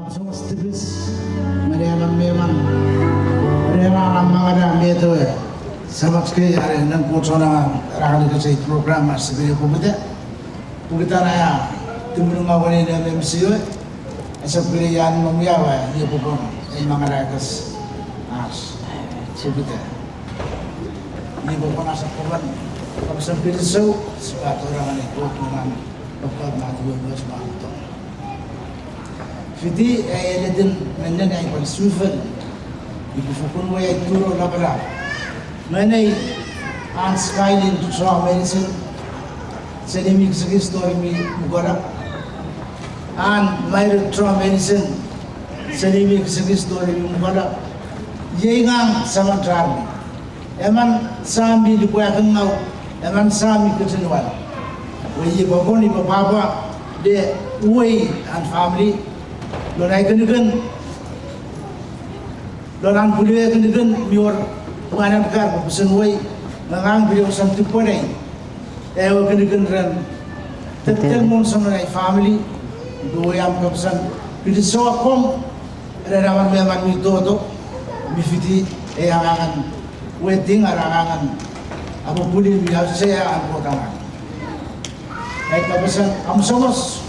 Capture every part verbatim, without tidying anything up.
Somas tipis, mene emon me emon, ren an amangana met ewe Samach kei are non pochonangan ra kan ikachei program ach sipwe ne poputa. Poputa na ia, timunungaw ngeni ne M C we, esap kene ia nom ia we, ie popun, ei mangana kas ach poputa. Ie popun ach sipwe kapasen kinisou, sipwe atoura ngeni Kot non an, Kot non an we mos ma to. Fiti ai ennetin mennen ai pwan sufon, ika fokkun wei ai turo lapalap. Mwen ei an Skyline chon meinisin, seni mi kisikis tori mi mukola. An Mairu chon meinisin, seni mi kisikis tori mi mukola. Iei ngang Saman Charlie. Emon sam mi lipwakingau, emon sam mi kechenwal. Iwe iei popun ipwe pwapwa le uwei an family, lon ai kinikin, lon an pwulue kinikin mi wor mwanan kar pwe pwisin uwei, ngang pwulue usan tipwenei ewe kinikin ren Tettel Monson non ai family, iwe uwei am kapasen kinisou akkom, ren emon me emon mi toto, mi fiti ei angangen wedding are angangen apupunu mi auchea an Kot angang. Ai kapasen amusomos,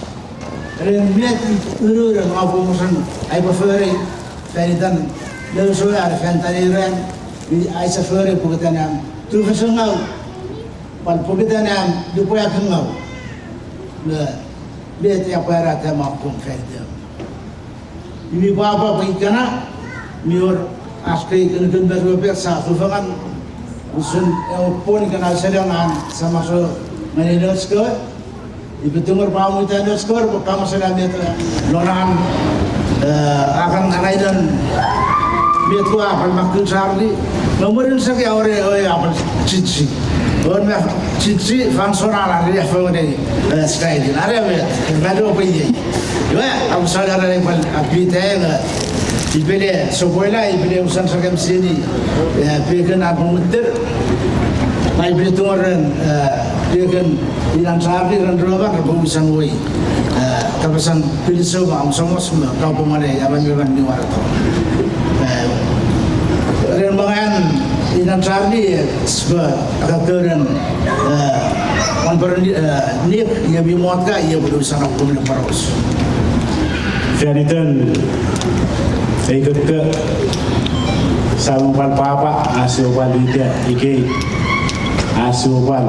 ren met urure ma fomusen aipwe fori fan itan leusue are fan itan ei ran, mi aise fori pokiten am tufesengau, pwan pokiten am lipwakingau, me met epwe pwarata me akkom fan itan. Imi pwapwa pwe ikana, mi wor ach kei kinikin me ruepek sa tufengen, usun ewe pwon ikenai seleng an Saman Charlie ngeni nouch kewe, ipwe tungor pwe mut nouch kewe pwe kamasena met lon an, eh, akan anainen met kewe a pwal makkun Charlie, me mwirin seki a wor ewe a pwal chichi. Wor me chichi fansoun an a riaffou ngeni, eh, Skyline. Are met, mano pwe iei. Iwe, am sala are pwal a pita nge, ipele sopoila, ipele usan sakem seni, eh, pekin an pumuter. Ma ipele tungor ren, eh, pekin inan Charlie ren ruemon, repwe usan wei, eh, kapasen kinisou me amusomos me kaupwe ngeni emon me emon mi warato. Eh, ren mangan inan Charlie, eh, sipwe akakeren, eh, wan peren, eh, Nick, iei mi mot ka, iei pwe usan akkom ne poraus. Fan itan ei kokko, sa pwal pwapwa, ach sipwe pwal ita ikei, ach sipwe pwal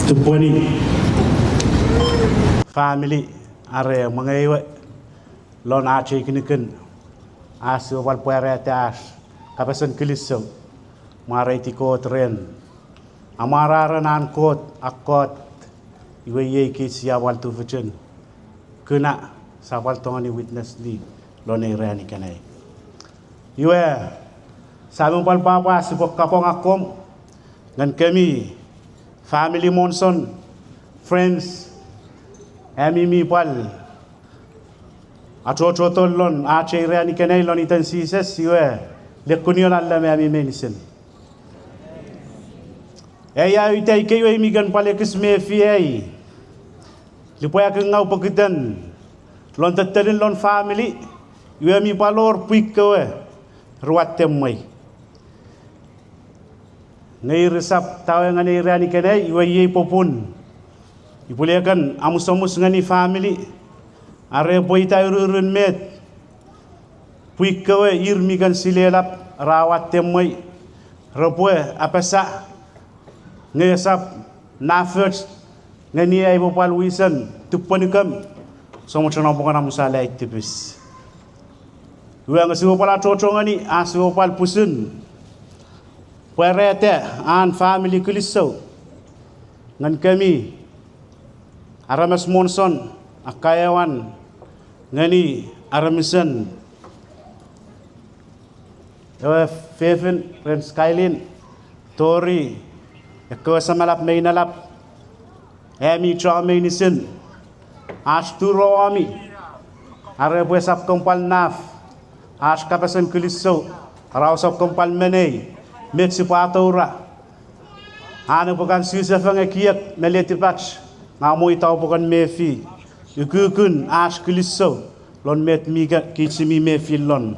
tupweni family are mengeiwe lon ach ei kinikin, ach sipwe pwal pwarata ach kapasen kinisou, mwareiti Kot ren amwararen an Kot a Kot, iwe iei kich sia pwal tufichin kuna sa pwal tongeni witness-ni lon ei ran ikenai. Iwe, sa pwal pwapwa sipwe kapong akkom, ngenikemi family Monson, friends, ami mi pwal achocho tol lon ach ei ran ikenai lon iten Jises, iwe, lekunion allam ami meinisin. Ei a uta ikei iwe mi kan pwal ekis mefi ei lipwakingau pokiten lon tettelin lon family, iwe mi pwal wor pwii kewe ruatte mwei. Nge ir resap tawe ngeni ei ran ikenai, iwe iei popun ipwele kan amusomus ngeni family, are epwe ita ururun met pwii kewe ir mi kan silelap ra watte mwei, repwe apasa nge esap nafoch ngeni ai pwe pwal wisen tupwenikem, so mochen om pwe kan amusala ai tipis. Iwe nge sipwe pwal achocho ngeni, a sipwe pwal pwisin pwarata an family kilisou ngenikemi aramas Monson, akkaewin ngeni aramasen ewe fefin ren Skyline, tori ekkewe samalap me inalap, ami chon meinisin, ach turuomi, are pwe esap kan pwal naf ach kapasen kilisou, are ousap kan pwal menei met sipwe atoura, an epwe kan sisefeng ekiek me letipach, nge mwo ita oupwe kan mefi ukukun ach kilisou lon met mi ka-, kich mi mefi lon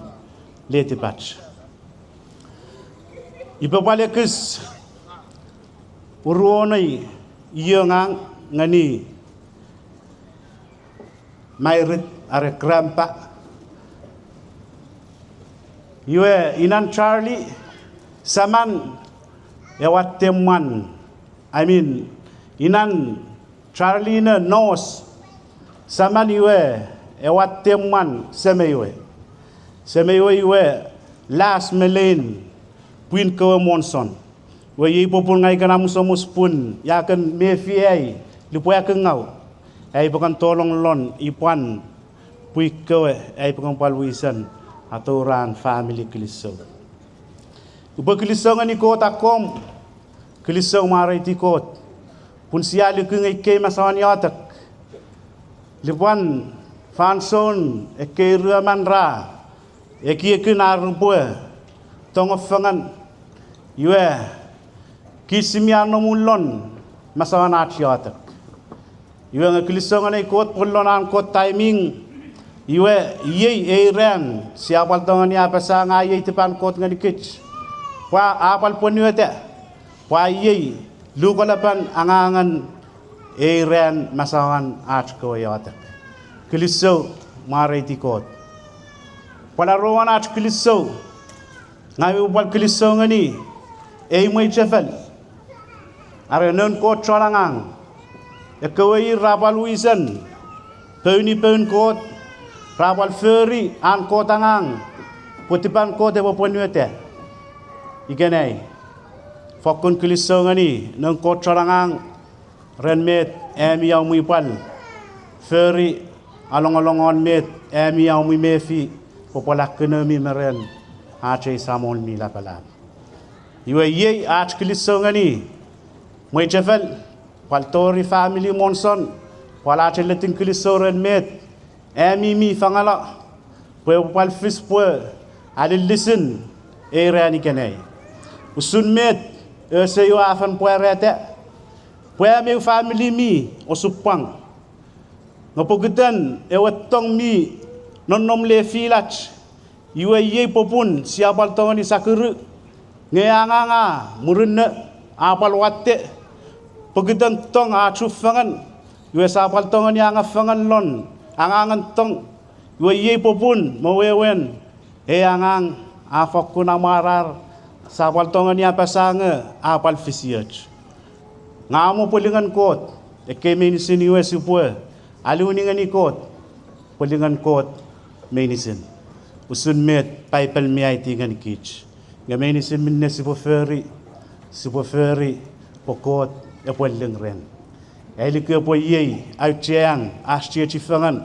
letipach. Ipwe pwal ekis uruonei iengang ngeni mairit are grandpa. Iwe inan Charlie, seman ewe watte mwan, I mean, inan Charlie ne Nos, seman iwe ewe watte mwan semei we. Semei we iwe last me lein pwin kewe Monson. Iwe iei popun ngang ika na musomus pun ia ken mefi ai lipwakingau, ai pwe kan tolong lon ipwan pwin kewe, ai pwe kan pwal wisen atoura an family kilisou. Upwe kilisou ngeni Kot akkom, kilisou mwareiti Kot pun sia luku ngeni ekkei masoan iotek. Lupwen fansoun ekkei ruemon ra ekiekin ar repwe tong fengen, iwe kich mi a nom lon masoan ach iotek. Iwe nge kilisou ngeni Kot pwe lon an Kot timing, iwe iei ei ran sia pwal tongeni apasa nge iei tipen Kot ngenikich, pwe a pwal pwonueta, pwe iei lukolapan angangen ei ran masoan ach kewe iotek. Kilisou mwareiti Kot. Pwal aruan ach kilisou, ngang upwe pwal kilisou ngeni ei mwichefel are noun Kot chon angang, ekkewe ir ra pwal wisen pouni poun Kot, ra pwal fori an Kot angang pwe tipen Kot epwe pwonueta ikenai. Fokkun kilisou ngeni noun Kot chon angang ren met ami aumwi pwal fori, alongolongon met ami aumwi mefi, pwe pwal akkunomi me ren ach ei Samol mi lapalap. Iwe iei ach kilisou ngeni mwichefel, pwal tori family Monson, pwal ach ennetin kilisou ren met ami mi fangalo pwe epwe pwal fis pwe alilisin ei ran ikenai. Usun met ese iwe a fen pwarata pwe ami family mi osupwang. Nge pokiten ewe tong mi nonnom lefilach, iwe iei popun sia pwal tongeni sakuru, nge angang a murinno, a pwal watte, pokiten tong a chufengen, iwe sia pwal tongeni angafengen lon angangen tong. Iwe iei popun me wewen ei angang a fokkun amwarar, sia pwal tongeni apasa nge a pwal fisioch. Nge amo pwe lingen Kot ekkei meinisin, iwe sipwe aliwini ngeni Kot pwe lingen Kot meinisin, usun met Paipel mi aiti ngenikich. Nge meinisin minne sipwe fori, sipwe fori pwe Kot epwe ling ren. Ai luku epwe iei auchean ach chiechi fengen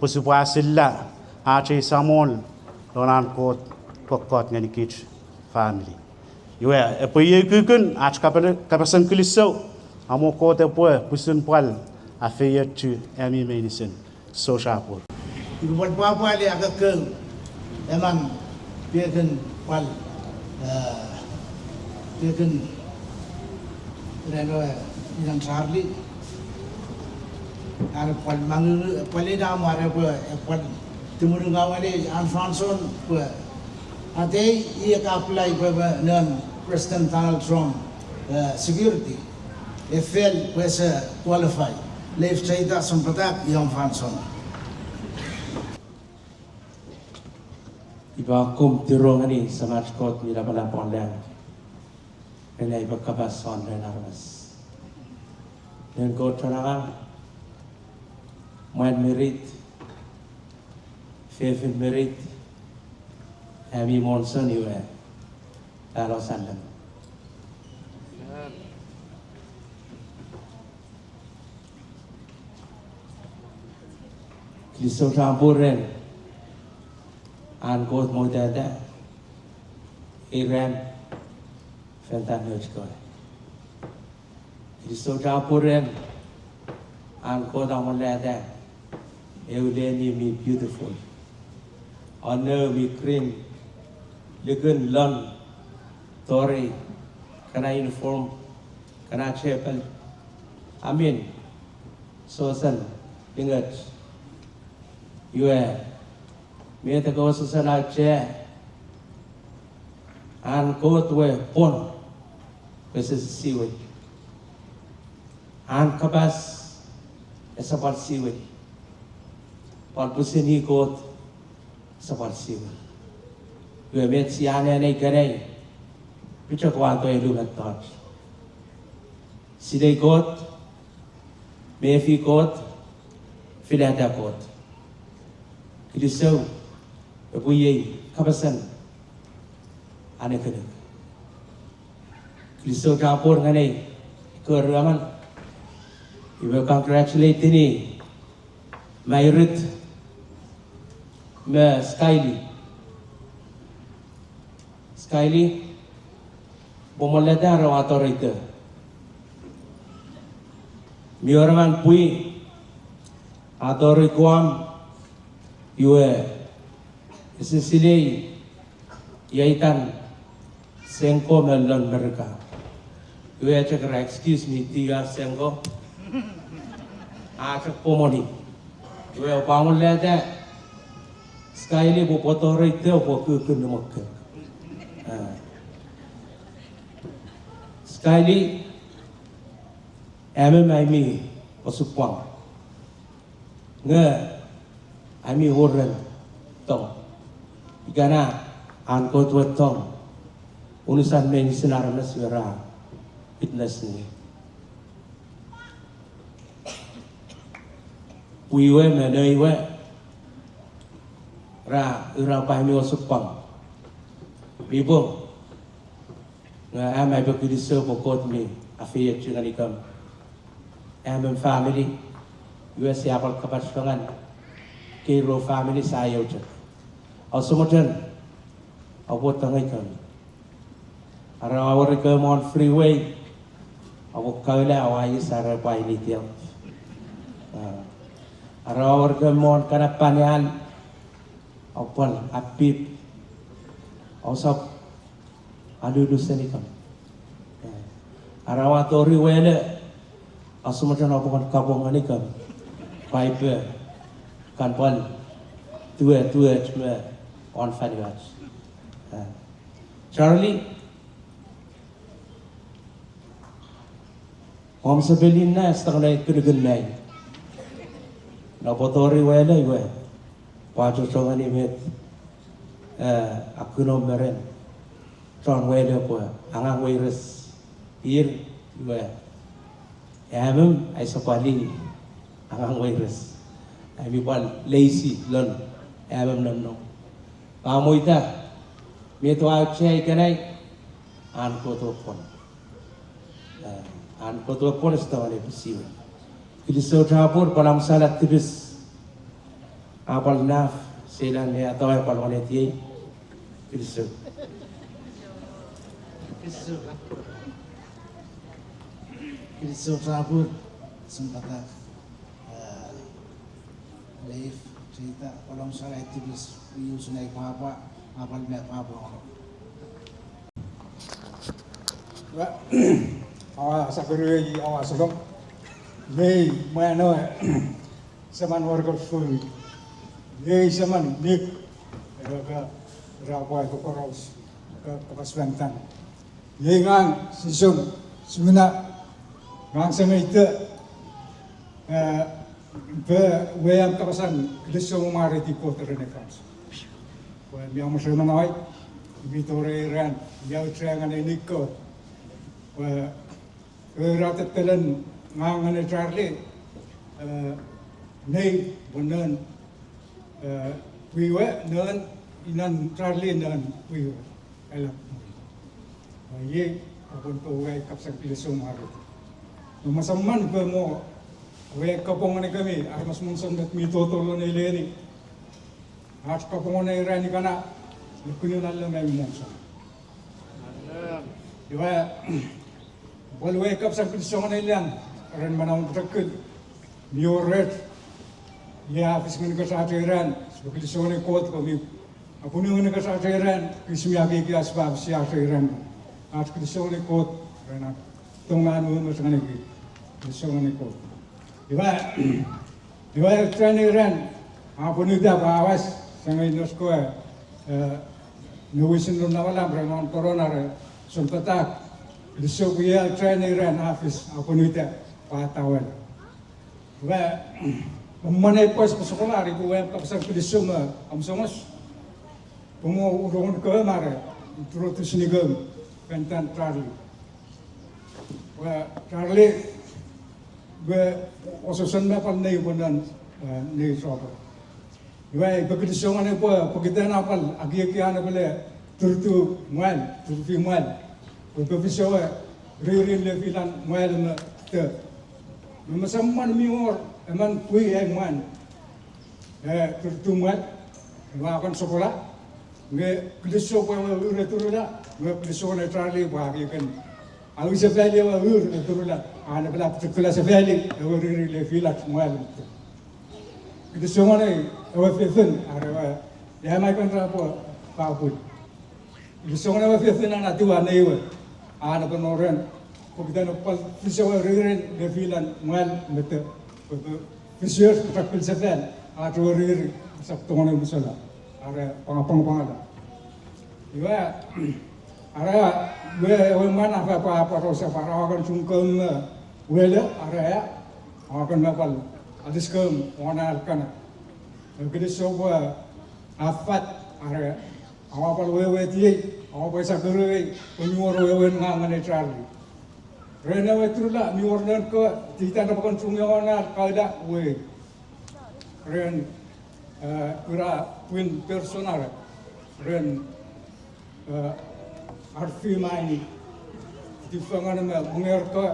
pwe sipwe asilla ach ei Samol lon an Kot kokkot ngenikich family. Iwe epwe iei ukukun ach kapel-, kapasen kilisou, amo Kot epwe pwisin pwal afeiochu ami meinisin. Sou chapur. Ika pwal pwapwa le akekeu emon pekin pwal, eh, pekin ren ewe inan Charlie. Are pwal mangunu, pwal inamo are pwe, eh, pwal tumunungau ngeni an fansoun pwe atei i e ka apply pwe, pwe non President Donald Trump, eh, security. E fail pwe ese qualify. Leif Cheita, soun patak ion fansoun. Iwe akkom tirongeni Samach Kot mi lapalap won lang, ren ai upwe kapas won ren aramas. Noun Kot chon angang, mwan mirit, fefin mirit, ami Monson iwe, talo salem. Kilisou chapur ren an Kot motata ei ran fan iten nouch kewe. Kilisou chapur ren an Kot amolata eu leni mi beautiful, anou mi green, lukun lon, tori, kana uniform, kana chapel, amen, sosen, lingoch. Iwe, Met ekkewe sossot auchea, an Kot we pwon, ese siwin. An kapas ese pwal siwin. Pwal pwisin i Kot ese pwal siwin. Iwe met sia anneani ikenai, pwichok wato ei lu mettoch. Sinei Kot, mefi Kot, filata Kot. Kilisou, epwe iei kapasen anekinik. Kilisou chapur ngeni ekkewe ruemon, iwe congratulate-ini Mairit me Skyly. Skyly, pwe moleta are ua tori te. Mi wor emon pwi a tori Guam, iwe ese silei itan sengko me lon Merika. Iwe a chok era, excuse me, do you have sengko? A chok pwomweni. Iwe oupwe moleta Skyly pwe epwe tori te, epwe kukkun ne mokkek. Skyly, amem ai mi osupwang. Nge ai mi uren tong. Ikenai an Kot we tong, unusan meinisin aramas ra witness ngeni. Pwii we me nei we ra ura pwe ai mi osupwang. Mi pung. Nge am aipwe kinisou pwe Kot mi afeiochu ngenikem. Amem family, iwe sia pwal kapach fengen, keiro family sia eu chok. Ause mochen oupwe tongeikem. Are oua wor ikem won freeway, oupwe kaula, oua eis are pwe I need help. Are oua wor ikem won kana paneal, oupwe pwal apip, ousap alulu senikem. Are oua tori wele, ause mochen oupwe kan kapong ngenikem, pwe aipwe kan pwal tue, tuech me won fanuach. Charlie, om sepelin na ese tongeni kinikinin nai. Nupwen tori wele iwe, pwe achocho ngeni met a kuno me ren chon wele pwe angang weires ir, iwe amem ai sopwali angang weires. Ai mi pwal lazy lon amem nonnom. Pwe mwo ita, met oua auchea ikenai, an Kot we pwon. An Kot we pwon ese tongeni pisiwe. Kilisou chapur, pwal amusala tipis a pwal naf, seilan ne atau a pwal wanetiei. Kilisou. Kilisou chapur, sempata. Leif, Jita, pwal amusala tipis, iusun ai pwapwa, a pwal me pwapwa ono. Aua sakuruei, aua sokong. Mei mwan we seman wor kon fun. Mei seman Nick, era ka, era pwai kokoros, ka, kapas wentan. Iei ngang Sisong Suna, ngang semeita, pwe wean kapasan kilisou mwareiti Kot ren ekkoch. Pwe mi amo semanai, mi tori ran, mi auchea ngeni Nick, pwe era tettelen ngang ngeni Charlie, nei, pwe non, pwiwe, non, inan Charlie non pwiwe. Ela. Iei, apon pwe weai kapasen kilisou mwareiti. Nge masaman pwe mo, weai kapong ngenikemi, aramas monson met mi totolon ei leni. Ach kapong ngeni ran ikana, nukuni nalem ei monson. Iwe, pwal weai kapasen kilisou ngeni Ilan, ren manau pochokul, mi wor rech, ia a fis ngeni kosach ei ran, sipwe kilisou ngeni Kot pwe mi apunu ngeni kosach ei ran, kich mi ekieki ach sipwe fis ach ei ran. Ach kilisou ngeni Kot, ren ach tong an umoumoch ngeni kich, kilisou ngeni Kot. Iwe, iwe ran ei ran, a pwonueta pwe a was, Sangei nos kewe, eh, ne wisin non nawalam ren non corona re, son patak, lisou pwe ia train ran a fis apwonueta pwe a tawel. Iwe, mwen ei pwes pwe sokolari pwe we kapasen kilisou me amusongos. Pwe mo urongen kewe mare, turo tusini kewe, Benton Charlie. We Charlie, we ososon me pwal nei pwe non, eh, nei sopo. Iwe, ipe kilisou ngeni pwe, pokiten a pwal ekieki an epwele turutiw mwan, turufi mwan. Pwe epwe fis ewe ririn lefilan mwan me te. Me mesemwan mi wor emon pwi ai mwan, eh, turutiw mwan, iwe a kan sopola, nge kilisou pwe ewe ure turula, nge kilisou ngeni Charlie pwe a kan, a use fali ewe ur e turula, a ne pwal a pchekula sefali ewe ririn lefilach mwan me te. Kilisou ngeni ewe fefin, are ewe, ia mai kan ra pwe, kapun. Kilisou ngeni ewe fefin an etiwa nei we, a ne pwe noren, pokiten pwal fis ewe ririn lefilan mwan me te, pwe, pwe fis ewe pwal pil sefal, a tou riri, sap tongeni musala, are pangapangapangala. Iwe, are, we, ewe mwan a fa pwe a pworaus pwe a kan chun kewe me wele, are, a kan me pwal, atis kewe won an kana. Ewe kilisou pwe a fat, are, aua pwal wewetiei, aua pwal sakuriei, pwe mi wor wewen ngang ngeni Charlie. Ren ewe turula, mi wor noun kewe, titan repwe kan chungi won an kaula we. Ren, eh, ura pwin person are, ren, eh, arfi maini, tifengen me monger kewe,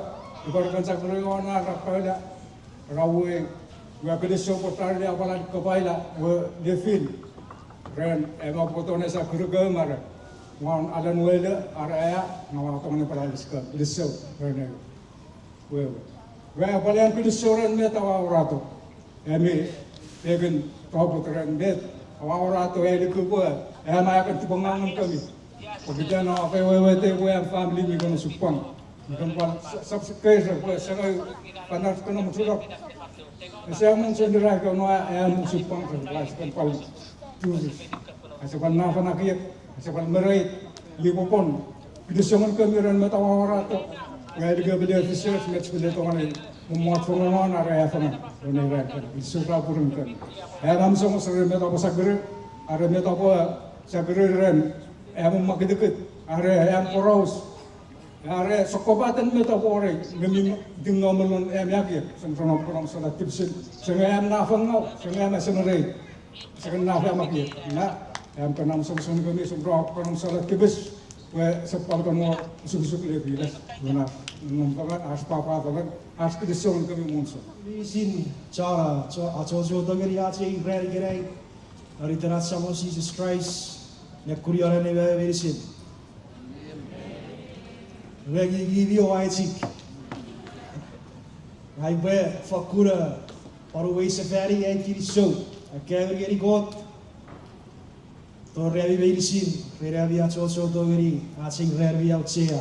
ipwe kan sakuriei won an kaula, ra we, we kilisou pwe Charlie a pwal an kapaila, we lefil, ren, ema pwoton esa kurukeu mare, won alen wele, are aea, nga wa tongeni pwal alis kewe, kilisou, ren ewe. Wewe. Ua pwal an kilisou ren met aua warato. Ami, pekin toput ren met aua warato, ai luku pwe, am aia kan tipengaw ngenikemi. Pokiten aua wewete pwe am family mi kan osupwang. Mi kan pwal sap-, subscribe pwe sengau, pwan ar kan omusulok. Ese amon sen ira kan ua am osupwang ren, ua ese kan pwal turis. Ese pwal nafan ekiek, ese pwal mereit, lipopon. Kilisou ngenikemi ren met aua warato. Ua luku pwe le officers met pwal le tongeni mommot fengen are a fengen. Ren ira kan, kilisou ra purun kan. Am amusongos ren met aupwe sakuri, are met aupwe sakuri ren, am makitikit, are am poraus. Are sokkopaten met aupwe orei, nge mi tingau me lon am ekiek, seni ren aupwe kan omusala tipisin, seni am nafangau, seni am esemerei. Seni nafangau ekiek, na, am kan amusongos ngenikemi seni ren aupwe kan omusala tipis, pwe sap pwal kan wor osukosuk lefilas, na, nom fengen, ach pwapwa fengen, ach kilisou ngenikemi monson. Meinisin, chon, chon, achocho to ngeni ach ei ran ikenai, non iten ach Samon Jises Kraist, nekunion an anaemon meinisin. Nge ngi, ngi mi oua echik. Ngang upwe fakkun, eh, pwan uwei sefani ai kinisou. Akkaewin ngeni Kot. Tori ami meinisin, ren ami achocho to ngeni ach ei ran mi auchea.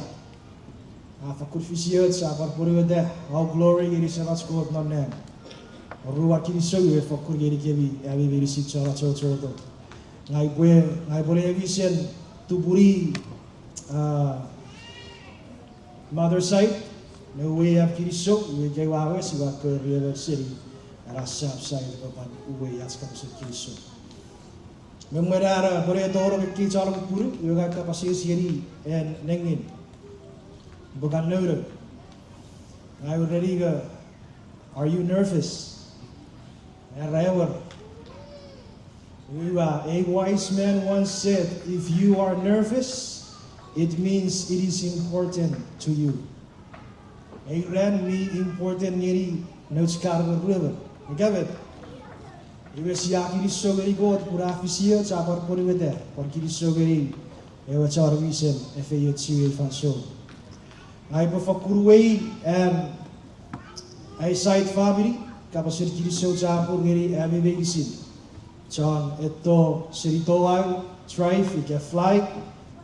A fakkun fisioch, a pwan pwonueta, all glory ngeni Semach Kot non nang. Oruan kinisou e fakkun ngenikemi ami meinisin chon achocho to. Ngang upwe, ngang upwe ne wisen tupuni, ah, mother side, ne uwei am kinisou, iwe ika ua wes, ua kori emon seni ena sap side epwe pwan uwei ach kapasen kinisou. Me mwen an epwe ne tonong ekkei chon pupunu, iwe ngang kapas eis ngeni an nengin. Upwe kan nounou. Ngang ereni ika, are you nervous? Era ewer. Iwe, a wise man once said, if you are nervous, it means it is important to you. Ei ran mi important ngeni nouch kan me ruemon. Ika met? Iwe sia kinisou ngeni Kot pun a fisioch, a pwan pwonueta, pwan kinisou ngeni ewe chon wisen efeiochu ei fansoun. Ngang upwe fakkun uwei an ai side famini, kapasen kinisou chapur ngeni ami meinisin. Chon etto seni Towau, drive ika fly,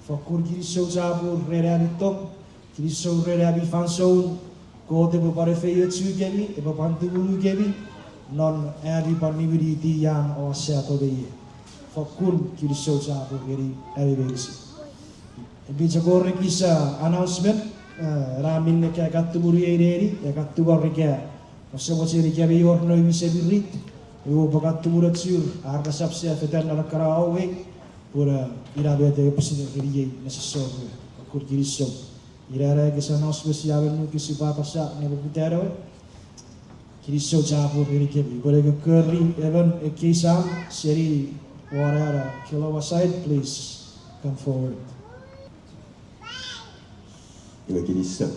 fakkun kinisou chapur ren ami tong, kinisou ren ami fansoun, Kot epwe pwan efeiochukemi, epwe pwan tumunukemi, non ami pwan niwiniti ian oua sa to me ie. Fokkun kinisou chapur ngeni ami meinisin. Mi chok wor ekis announcement, eh, ena minne ka kan tumunu ei neni, e kan tungor ika ouse mochen ika mi wor noumi semirit, iwe oupwe kan tumunochur ar resap sia fetan non ekkana hallway, pun, eh, ina met e pwisin ngeniei nesosor. Fokkun kinisou. Ina ena ekis announcement sia men nukisi pwe apasa ne poputan ewe. Kinisou chapur ngenikemi. Pwe ne kokkori emon ekkei sam seni won ena Kilowa side, please come forward. Iwe kinisou.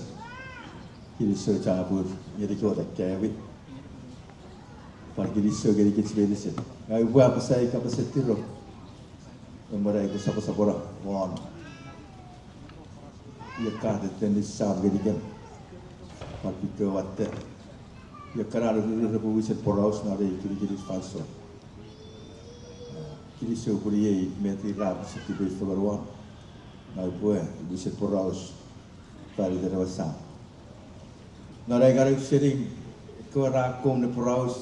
Kinisou chapur ngeni Kot akkaemi. Pwan kinisou ngenikich meinisin. Ngang upwe apasa ei kapasen tirou. Emon ai upwe soposopono won iei ka tetten sam ngenikem. Pwan pwipwi watte. Iei kana nukun repwe wisen poraus non ei kinikinin fansoun. Kinisou pun iei met ira pwisin tipeu fengen won. Ngang upwe wisen poraus faniten ewe sam. Non ai ngeni ausening ekkewe ra akkom ne poraus,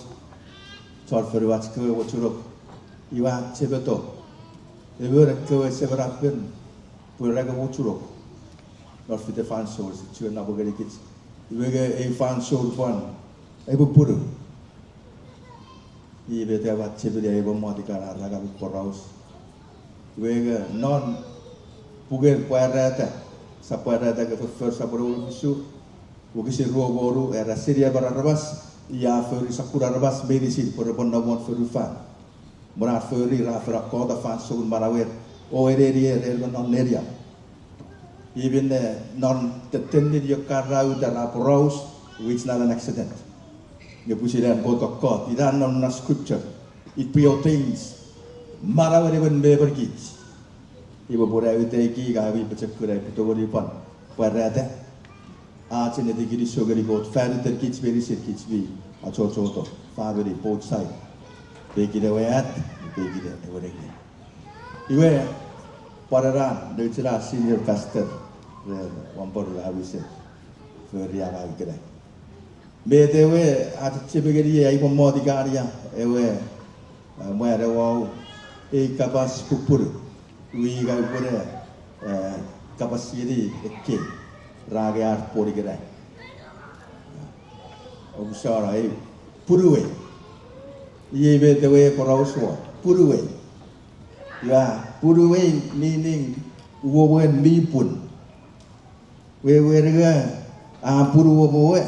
chon fonuach kewe mochunok, iwe a chepeto emon ekkewe semenapen pwe ra kan mochunok non fite fansoun, ese chiwen napengeni kich. Iwe nge ei fansoun pwan epwe pupunu. Iei met a chechemeni ai upwe mot ika ra kan mi poraus. Iwe nge non puken Pwarata, sap Pwarata nge foffor sap wone wokisin, wokisin rue me wonu, era seni emon aramas, i a fori sokkun aramas meinisin pwe repwe nom won fonufan. Mwen a fori ra fen akkoto fansoun manauer, o enenier, en me non nenian. Even, eh, non tettenin iei ka ra uta ra poraus, it's not an accident. Nge pwisin an Kot kokkot, ina non na scripture, it preordains manauen emon me emon kich. Iwe pwe ne uta ika ami pochokun ai upwe tongeni pwan pwarata ach ennetin kinisou ngeni Kot faniten kich meinisin, kich mi achocho to, famini, both side. Pekin ewe at, pekin ewe nengin. Iwe, pwan ena nouch ena senior pastor ren Wampum a wisen fori angang ikenai. Met ewe a chechemeni ngeniei ai upwe mot ika ia ewe, eh, mwan ewe wau, ei kapas pupunu. Iwe ika upwene, eh, kapas ngeni ekkei ra angei ar pwon ikenai. Omusano ei punuwei. Iei met ewe poraus won punuwei. Iwe punuwei meaning uwomwen mi pun. Wewen nge a pun uwomwen we,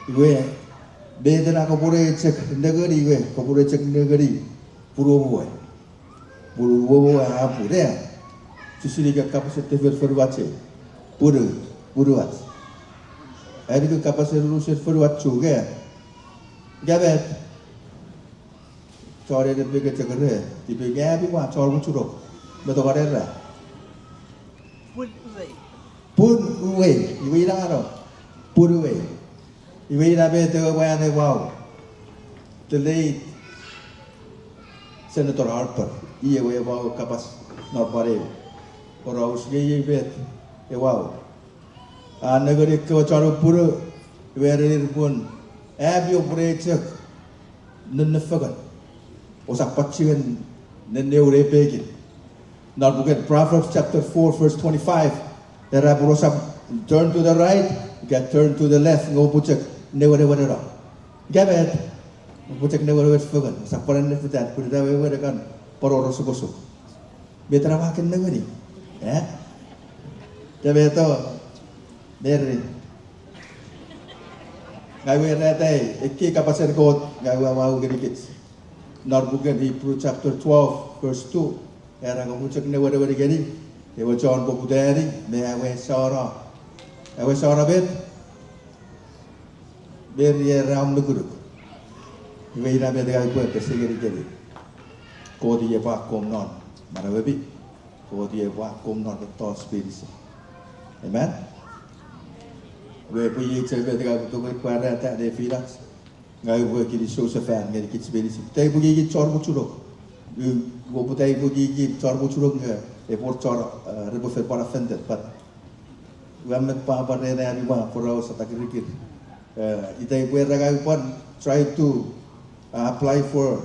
iwe met ena kopwene chok nengeni, iwe kopwene chok nengeni pun uwomwen we. Pun uwomwen we a pun, e. Sisini ka kapasen tefin fonuach ei. Punu, punuach. Ani ka kapasen unusen fonuach chu, e. Ika met, chon ene peke chok re, tipe nge ami ua chon mochunok. Met oka nera? Pun uwei, iwe ina no. Pun uwei. Iwe ina met ewe mwan ewe wau, the late Senator Harper, i ewe wau kapas non pwan ewe poraus nge iei met ewe wau a nengeni ekkewe chon pupunu, iwe a erenir pun, ami oupwene chok nenne fengen. Ousap pwan chiwen nenne unei pekin. Non puken Proverbs chapter four, verse twenty-five, era pun ousap turn to the right, ika turn to the left, nge oupwe chok neweneweneno. Ika met, oupwe chok newenewen fengen, ousap pwan nenne fetan, pun ina wewen a kan pwan wor osukosuk. Met ena ua kan nengeni? E? Ika met o, Mary. Ngang ua ereta ekkei kapasen Kot, ngang ua wau ngenikich. Non puken Hebrew chapter twelve, verse two. Era kopwe chok newenewen ngeni ewe chon poputani me ewe sona, ewe sona met, Mary era om nukunuk. Iwe ina met ngang upwe pesei ngenikemi. Kot i epwe akkom non manauemi. Kot i epwe akkom non mettoch meinisin. Amen? Iwe pwe iei chok met ngang upwe tongeni pwarata nefinach. Ngang upwe kinisou sefan ngenikich meinisin. Ita upwe kiki chon mochunok. Upwe ita upwe kiki chon mochunok nge epwe wor chon, eh, repwe fen pwan offended, but ua met pwapwa ren ami ua poraus atakirikir. Eh, ita upwe era ngang upwe try to, uh, apply for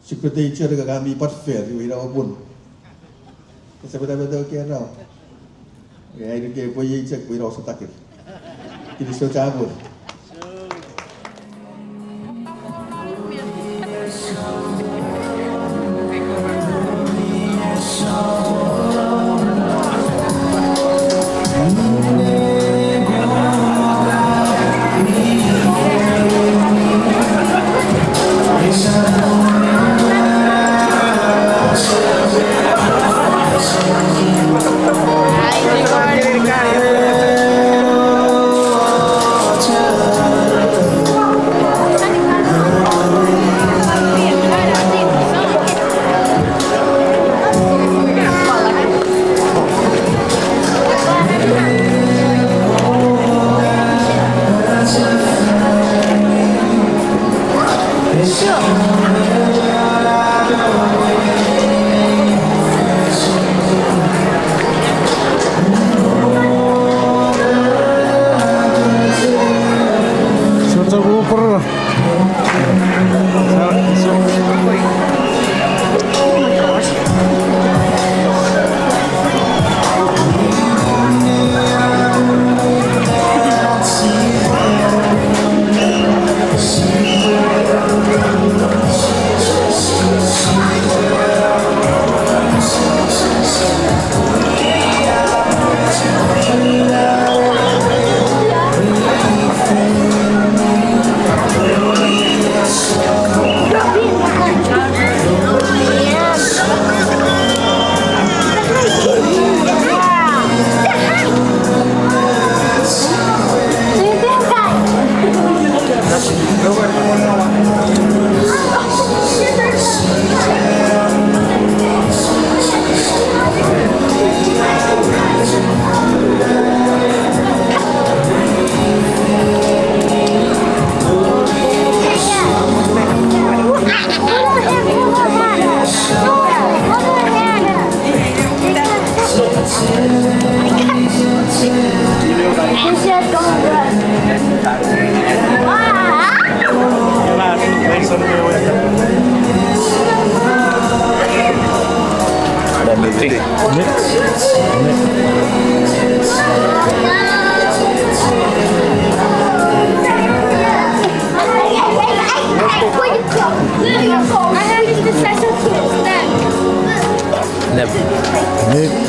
Chok pete ichor ka mi pwan fer, iwe ina popun. Kese pete pete oke no. Ai nuke pwe iei chok pwe ina osatakin. Kinisou chapur.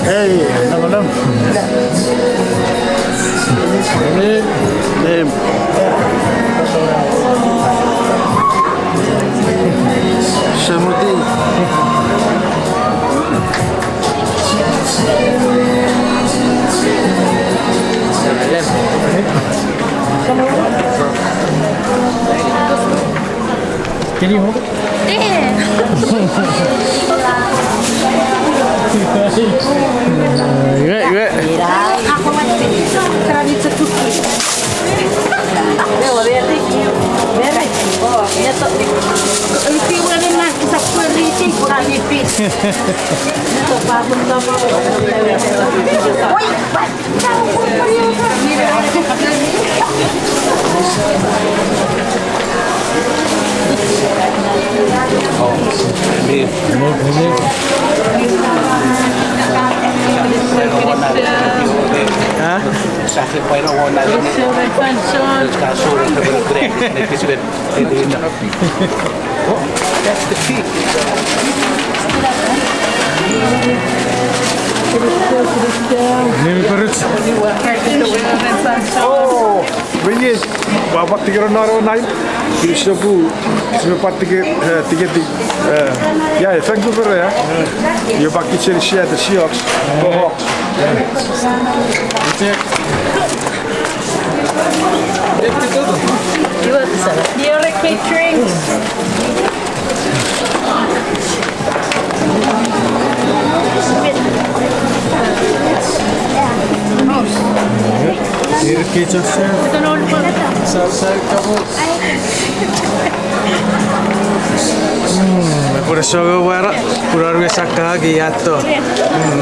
Ei, nam, nam. Ei. Semuti. Can you hold it? Iwe, iwe. Huh? Oh, that's the peak. Nemi parut. Oh, wait, wa pwan tikero naro nai. Kinisou pwe, sime pwan tike, eh, tiketi, eh, yeah, thank you for, eh. Io pwan kicheni sia the Seahawks. Go Hawks. Niore Catering. Niore Catering. Sa, sa, kamu. Mm, me pura sogo wara, pura rue saka ki ato. Mm.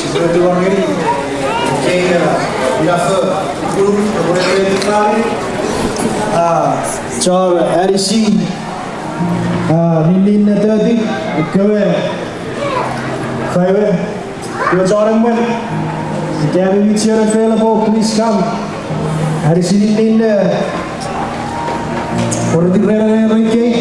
Sipwe tingor ngeni, kei, ina fo, unu, epwe epwe epwe, a, chon anisi, a, ninnin netoti, ekkewe, faiwe, ekkewe chon emwen, ika ami mi chuen available, please come. Anisi ninnin, e, oriti ren, ren, ren kei.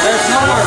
There's no more.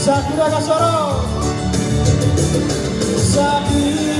Sia kuna ngaseno. Sia kuna